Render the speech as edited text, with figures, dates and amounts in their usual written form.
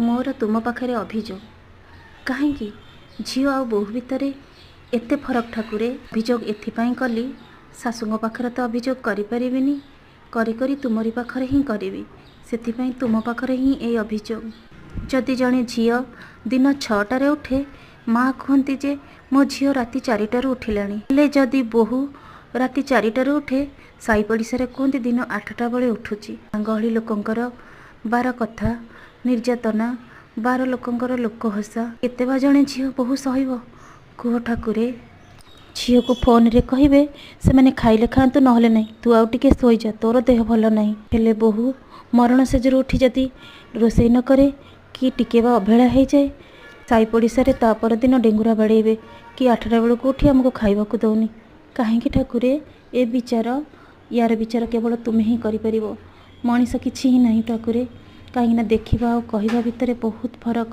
ମୋର ତୁମ ପାଖରେ ଅଭିଯୋଗ। କାହିଁକି ଝିଅ ଆଉ ବୋହୂ ଭିତରେ ଏତେ ଫରକ ଠାକୁରେ? ଅଭିଯୋଗ ଏଥିପାଇଁ କଲି, ଶାଶୁଙ୍କ ପାଖରେ ତ ଅଭିଯୋଗ କରିପାରିବିନି, କରି କରି ତୁମରି ପାଖରେ ହିଁ କରିବି। ସେଥିପାଇଁ ତୁମ ପାଖରେ ହିଁ ଏଇ ଅଭିଯୋଗ। ଯଦି ଜଣେ ଝିଅ ଦିନ 6ଟାରେ ଉଠେ, ମା କୁହନ୍ତି ଯେ ମୋ ଝିଅ ରାତି 4ଟାରୁ ଉଠିଲାଣି। ହେଲେ ଯଦି ବୋହୂ ରାତି 4ଟାରୁ ଉଠେ, ସାହି ପଡ଼ିଶାରେ କୁହନ୍ତି ଦିନ 8ଟା ବେଳେ ଉଠୁଛି। ଗହଳି ଲୋକଙ୍କର ବାର କଥା, ନିର୍ଯାତନା, ବାର ଲୋକଙ୍କର ଲୋକ ହସା, କେତେ ବା ଜଣେ ଝିଅ ବୋହୂ ସହିବ କୁହ ଠାକୁରେ? ଝିଅକୁ ଫୋନରେ କହିବେ, ସେମାନେ ଖାଇଲେ ଖାଆନ୍ତୁ ନହେଲେ ନାହିଁ, ତୁ ଆଉ ଟିକେ ଶୋଇଯା, ତୋର ଦେହ ଭଲ ନାହିଁ। ହେଲେ ବୋହୂ ମରଣ ଶେଯରୁ ଉଠି ଯଦି ରୋଷେଇ ନ କରେ କି ଟିକେ ବା ଅବହେଳା ହେଇଯାଏ, ସାହି ପଡ଼ିଶାରେ ତା ପରଦିନ ଡେଙ୍ଗୁରା ବାଡ଼େଇବେ କି 8ଟା ବେଳକୁ ଉଠି ଆମକୁ ଖାଇବାକୁ ଦଉନି। କାହିଁକି ଠାକୁରେ ଏ ବିଚାର? ୟାର ବିଚାର କେବଳ ତୁମେ ହିଁ କରିପାରିବ, ମଣିଷ କିଛି ହିଁ ନାହିଁ ଠାକୁରେ। କାହିଁକିନା ଦେଖିବା ଆଉ କହିବା ଭିତରେ ବହୁତ ଫରକ।